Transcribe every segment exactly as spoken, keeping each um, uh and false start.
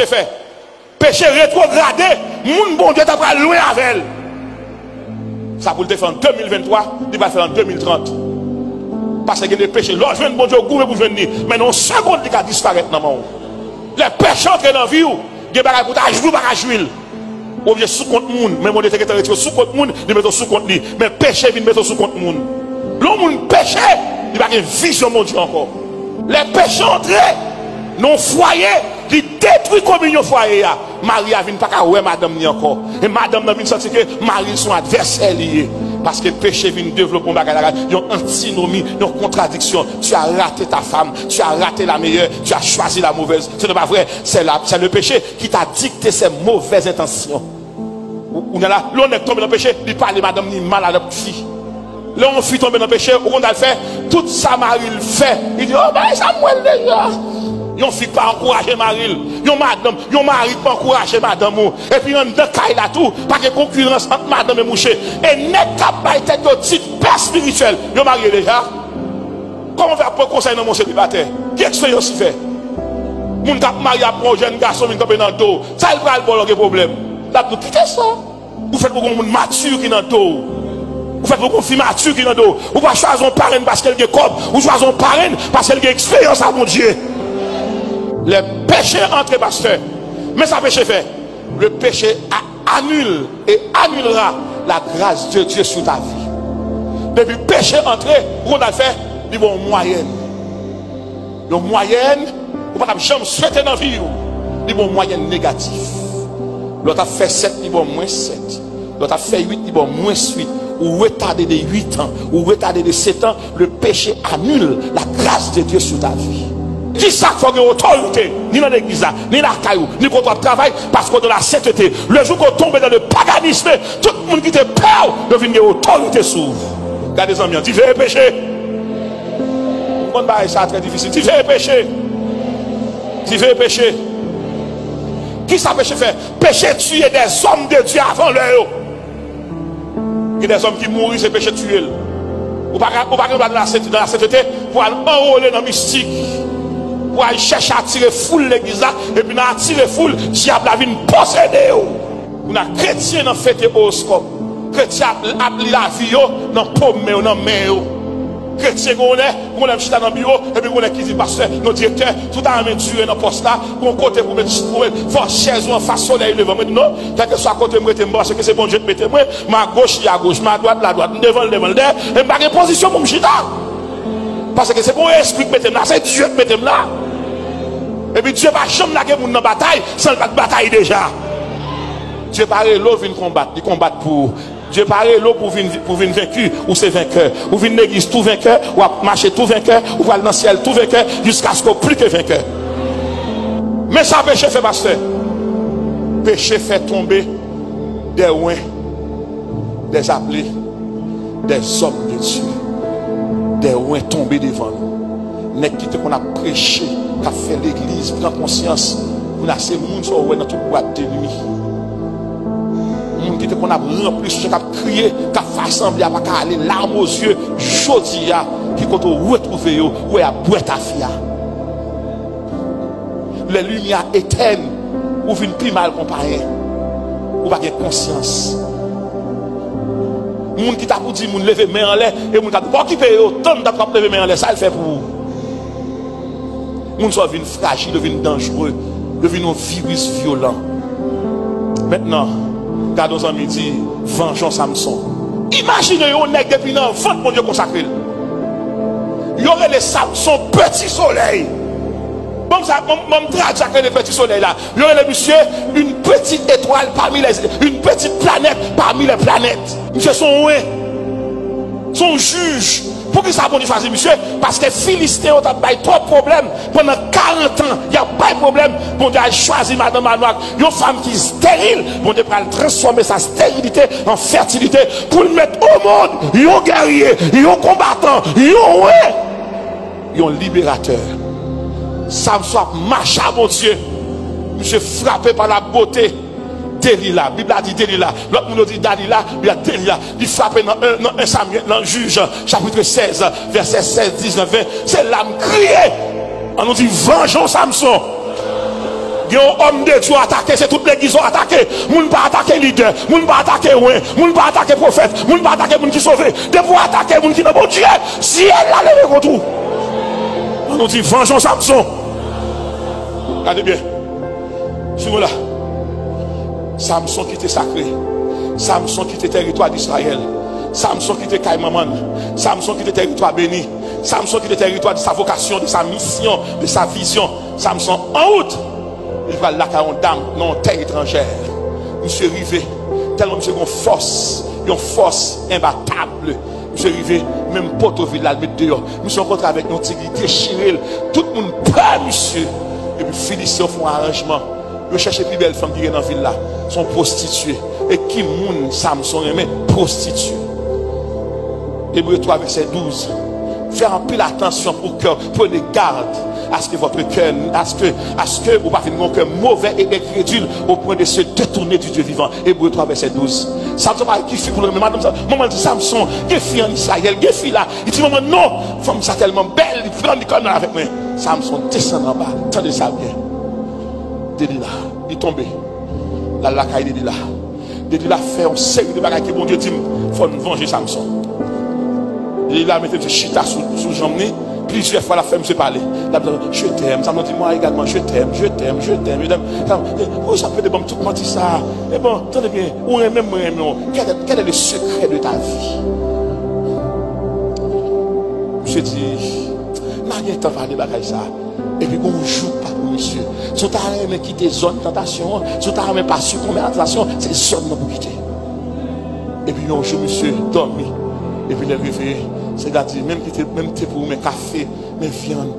Peche fè. Peche retwograde moun Bondye ta pral lwen avè l. Sa pou l te fè an de mil venntwa, li pral fè l an de mil trant. Paske gen de peche, lè w jwenn Bondye, w goumen pou jwenn li. Men nan yon segonn, li ka disparèt nan men w. Lè peche antre nan vi w, gen bagay pou w ta jwi, w pa ka jwi l. Ou oblije sou kont moun. Men Bondye te gentan retire w sou kont moun, li mete w sou kont li. Men peche vin mete w sou kont moun. Lè yon moun peche, li pa gen vizyon Bondye ankò. Lè peche antre nan yon fwaye, li detwi kominyon fwaye a. Mari a vin pa ka wè madanm ni ankò. E madanm nan vin santi ke mari l se yon advèsè li ye. Paske peche vin devlope yon bagay la, yon antinomi, yon kontradiksyon. Tu as raté ta femme, tu as raté la meilleure, tu as choisi la mauvaise. Ce n'est pas vrai. C'est la, c'est le péché qui t'a dicté ces mauvaises intentions. Ou, ou la, lè yon nèg tonbe nan peche, li pale madanm ni mal a lòt fi. Lè yon fi tonbe nan peche, ou konn sa l fè? Tout sa mari l fè, li di, "Oh, bagay sa m wè l deja." Yon fi k pa ankouraje mari l, yon madanm, yon mari k pa ankouraje madanm ou. Epi anndan kay la tou, pa gen konkirans ant madanm e mouche. E nèg k ap bay tèt yo tit pè espirityèl, yo marye deja. Kòman w fè ap pran konsèy nan men yon selibatè? Ki eksperyans li fè? Moun k ap marye ap pran yon jèn gason vin kanpe nan do w. Sa l pral ba w lè w gen pwoblèm? L ap di w, "Kite sa." Ou fèt pou gon moun mati ki nan do w. Ou fèt pou gon fi mati ki nan do w. Ou pa chwazi yon parenn paske l gen kòb. Ou chwazi yon parenn paske l gen eksperyans a Bondye. Lè peche antre, pastè, men sa peche fè. Le péché a-, annule et annulera la grâce de Dieu sur ta vie. Depi peche antre, ou konn sa l fè? Li ba w yon mwayèn. Yon mwayèn ou pa t ap janm swete nan vi w. Li ba w yon mwayèn negatif. Lè w t ap fè sèt, li ba w mwens sèt. Lè w t ap fè uit, li ba w mwens uit. Ou retade de uit an, ou retade de sèt an, le péché annule la grâce de Dieu sur ta vie. Kisa k fè w gen otorite, ni nan legliz la, ni lakay ou, ni kote w ap travay? Paske w dans la sainteté. Le jour que w tonbe dans le paganisme, tout moun ki te pè w, yo vin gen otorite sou ou. Gade zanmi an, di veye peche. Konn bagay sa trè difisil. Di veye peche. Di veye peche. Kisa peche fè? Peche tiye dèzòm de Dye avan lè yo. Gen dèzòm ki mouri, se peche tiye l. Ou pa ka, ou pa gen dwa nan lasentete, nan lasentete pou al anwole nan mistik, pou al chèche atire foul legliz la, epi nan atire foul, dyab la vin posede w. Kounye a, kretyen nan fete owoskòp. Kretyen ap, ap li lavi yo nan pom men yo, nan men yo. Kretyen gen yon lè, gen yon lè m chita nan biwo, epi gen yon lè ki di, "Pastè, non direktè, si w ta renmen dire nan pòs la, gen yon kote pou met, pou met, fò chèz ou anfas solèy levan." Mwen di, "Non, kèlkeswa kote m rete, m panse ke se Bondye k mete mwen, m agoch, li agoch, m adwat, l adwat, m devan, l devan, l dèyè, e m pa gen pozisyon pou m chita. Paske se pa yon espri k mete m la, se Dye k mete m la." Epi Dye pa janm lage moun nan batay san l pa t batay deja. Dye pa rele w vin konbat, li konbat pou ou. Dye pa rele w pou vin, pou vin venki, ou se venkè. Ou vin legliz tou venkè, w ap mache tou venkè, ou pral nan syèl tou venkè, jiskaske w pli ke venkè. Men sa peche fè, pastè. Peche fè tonbe dè wen, dè zaple, dè zòm de Dye. Dè wen tonbe devan nou. Nèg ki te konn ap preche, k ap fè legliz pran konsyans, kounye a se moun sa w wè nan tout bwat de nwi. Moun ki te konn ap ranpli sou jan k ap kriye, k ap fè asanble a pa ka ale, larmes aux yeux, jodi a, ki kote w retwouve yo, ou wè y ap bwè tafya. Lè limyè a etèn, ou vin pi mal konpayen. Ou pa gen konsyans. Moun ki ta pou di moun leve men anlè, e moun k ap di pa okipe yo, tann dat w ap leve men anlè, sa l fè pou ou? Moun sa yo vin frajil, yo vin danjere, yo vin yon viris vyolan. Mentnan, gade yon zanmi di, "Vanjan Samson." Imajine yon nèg depi nan vant Bondye konsakre l. Yo rele Samson peti solèy. Bon, sa, bon, bon, tradui sa k rele peti solèy la. Yo rele misye une petite étoile parmi les, une petite planète parmi les planètes. Misye se yon wen. Se yon jij. Poukisa Bondye chwazi misye? Paske Filisten yo t ap bay twòp pwoblèm. Pandan karant an, y ap bay pwoblèm. Bondye al chwazi madanm Manwak, yon fanm ki esteril. Bondye pral transfòme sa esterilite an fètilite pou l met o mond yon gèrye, yon konbatan, yon wen, yon liberatè. Samson ap mache a Bondye. Misye frape pa la bote. Delila. Bib la di Delila. Lòt moun yo di Dalila, Bib la Delila. Li frape nan en, nan en Samyèl, nan Jij, chapit sèz, vèsè sèz, diznèf, ven. Se la m kriye. An nou di, "Vanjan Samson." Gen yon òm de Dye w atake, se tout legliz ou atake. Moun pa atake lidè, moun pa atake wen, moun pa atake pwofèt, moun pa atake moun ki sove. Depi w atake moun ki nan Bondye, syèl la leve kont ou. Ann nou di, vanjan Samson. Gade byen. Swiv mwen la. Samson kite sakre. Samson kite tèritwa Izrayèl. Samson kite kay manman l. Samson kite tèritwa beni. Samson kite tèritwa de sa vokasyon, de sa misyon, de sa vizyon. Samson, an wout, li pral lakay yon dam nan yon tè etranjè. Misye rive, tèlman misye gen yon fòs, yon fòs enbatab. Misye rive, menm poto vil la, l met deyò. Misye rankontre avèk yon tig, li dechire l. Tout moun pè misye. Epi Filistin yo fè yon aranjman. Yo chèche pi bèl fanm ki gen nan vil la. Se yon pwostitye. E ki moun Samson renmen? Pwostitye. Ebre twa, vèsè douz. Fè anpil atansyon pou kè w. Prenez garde à ce que votre cœur, à ce que, à ce que ou pa vin gen yon kè move e enkredil au point de se détourner du Dieu vivant. Ebre twa, vèsè douz. Samson pa ki fi pou l renmen madanm sa. Manman l di, Samson, gen fi an Izrayèl, gen fi la. Li di, manman, non, fanm sa tèlman bèl, li pran li kòm nan avèk mwen. Samson desann anba, tande sa byen. Delila, li tonbe. L al lakay Delila. Delila fè yon seri de bagay ke Bondye di m, fò n vanje Samson. Delila mete misye chita sou, sou janm li. Plizyè fwa, l ap fè misye pale. L ap di, je t'aime. Samson di, moi également, je t'aime, je t'aime, je t'aime, je t'aime. Samson, eh, ou sa pede ban m tout manti sa. E bon, tande byen, ou renmen m, mwen renmen w. Quel est, quel est le secret de ta vie? Misye di, n a gen tan pale bagay sa. Epi gon jou pa pou misye. Si w ta renmen kite zòn tantasyon an, si w ta renmen pa sikonbe a tantasyon, se zòn nan pou kite. Epi yon jou misye dòmi. Epi lè l reveye, se gade, menm kite, menm te pou men kafe, men vyann.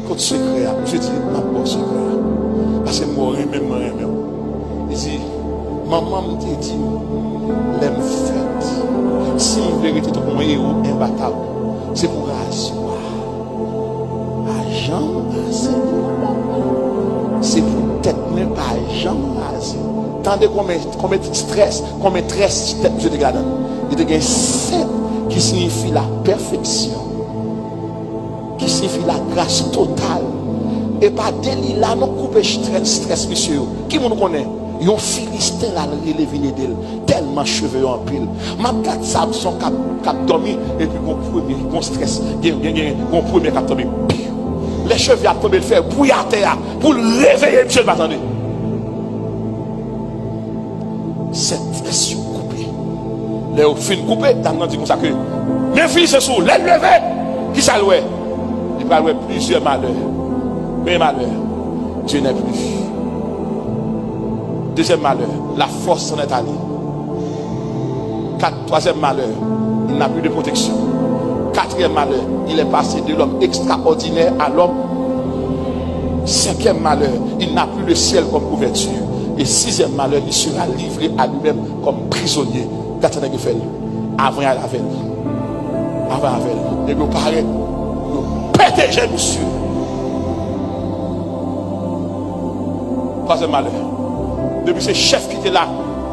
Kot sekrè a? Misye di, m ap ba w sekrè a. Paske m wè w renmen m, mwen renmen w. Li di, manman m te di m, lè m fèt, si m vle rete tankou yon ewo enbatab, se pou razwa pa janm raze. Se pou tèt mwen pa janm raze. Tande konbyen, konbyen strès, konbyen strès tèt misye te gen ladan l. Li te gen sèt, ki siyifi la pèfeksyon, ki siyifi la gras total. E pa Delila non k koupe strès, strès misye yo. Ki moun ou konnen? Yon Filisten l al rele vin ede l. Tèlman cheve yo anpil. M ap gad Samson k ap, k ap dòmi, epi gon premye, gon strès, gen, gen, gen, gon premye k ap tonbe. Piw! Lè cheve ap tonbe, l fè bwi atè a, pou l reveye misye, l pa tande. Sèt strès yo koupe. Lè yo fin koupe, dam nan di konsa ke, men Filistin sou, lè l leve, kisa l wè? Li pral wè plizyè malè. Premye malè, Dieu n'est plus. Deuxième malheur, la force s'en est allée. Quatre, troisième malheur, il n'a plus de protection. Quatrième malheur, il est passé de l'homme extraordinaire à l'homme. Cinquième malheur, il n'a plus le ciel comme couverture. Et sixième malheur, il sera livré à lui-même comme prisonnier. Gad sa nèg yo fè l. Avan y al avè l. Avan y avè l. Nèg yo parèt. Yo pete je misye. Twazyèm malè. Depi se chèf ki te la,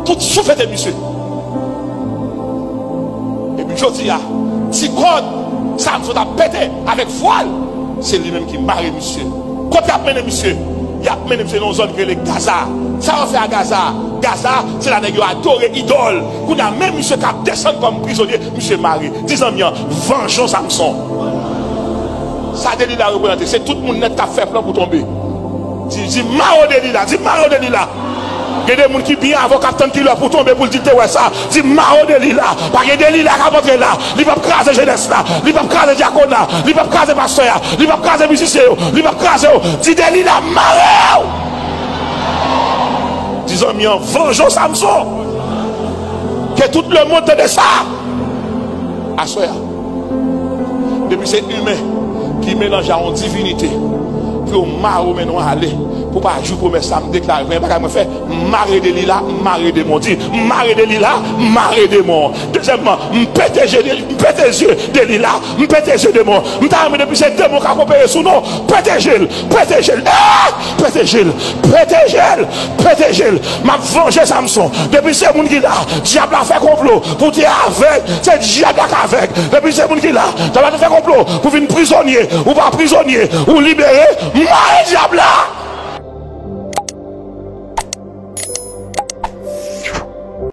tout souflete misye. Epi jodi a, ti kòd Samson t ap pete avèk vwal, se li menm ki mare misye. Kot y ap mennen misye? Y ap mennen misye nan yon zòn ki rele Gaza. Sa yo fè a Gaza? Gaza, se la nèg yo adore idòl. Kounye a, menm misye k ap desann kòm prizonye, misye mare. Di zanmi an, vanjan Samson. Sa Delila reprezante, se tout moun nèt k ap fè plan pou tonbe. Di, di, mare w Delila, di, mare w Delila. Gen de moun ki byen avè w k ap tann kilè pou tonbe pou l di l te wè sa. Di, mare w Delila. Pa gen Delila k ap antre la. Li p ap kraze jenès la. Li p ap kraze dyakona. Li p ap kraze pastè a. Li p ap kraze mizisyen yo. Li p ap kraze w. Di, Delila, mare w! Di zanmi an, vanjan Samson. Ke tout lemonn tande sa. Aswè a, depi se imen ki melanje a yon divinite, pou yo mare w mennen w ale, pou pa jwi pwomès sa, m deklare premye bagay mwen fè, m mare Delila, m mare demon. Di, m mare Delila, m mare demon. Dezyèmman, m pete je, m pete zye Delila, m pete zye demon. M ta renmen depi se demon k ap opere sou nou, pete je l, pete je l, eh! Pete je l, pete je l, pete je l. M ap vanje Samson. Depi se moun ki la, dyab la fè konplo pou te avèg, se dyab la k avèg. Depi se moun ki la, dyab la te fè konplo pou vin prizonye, ou pa prizonye, ou libere, mare dyab la.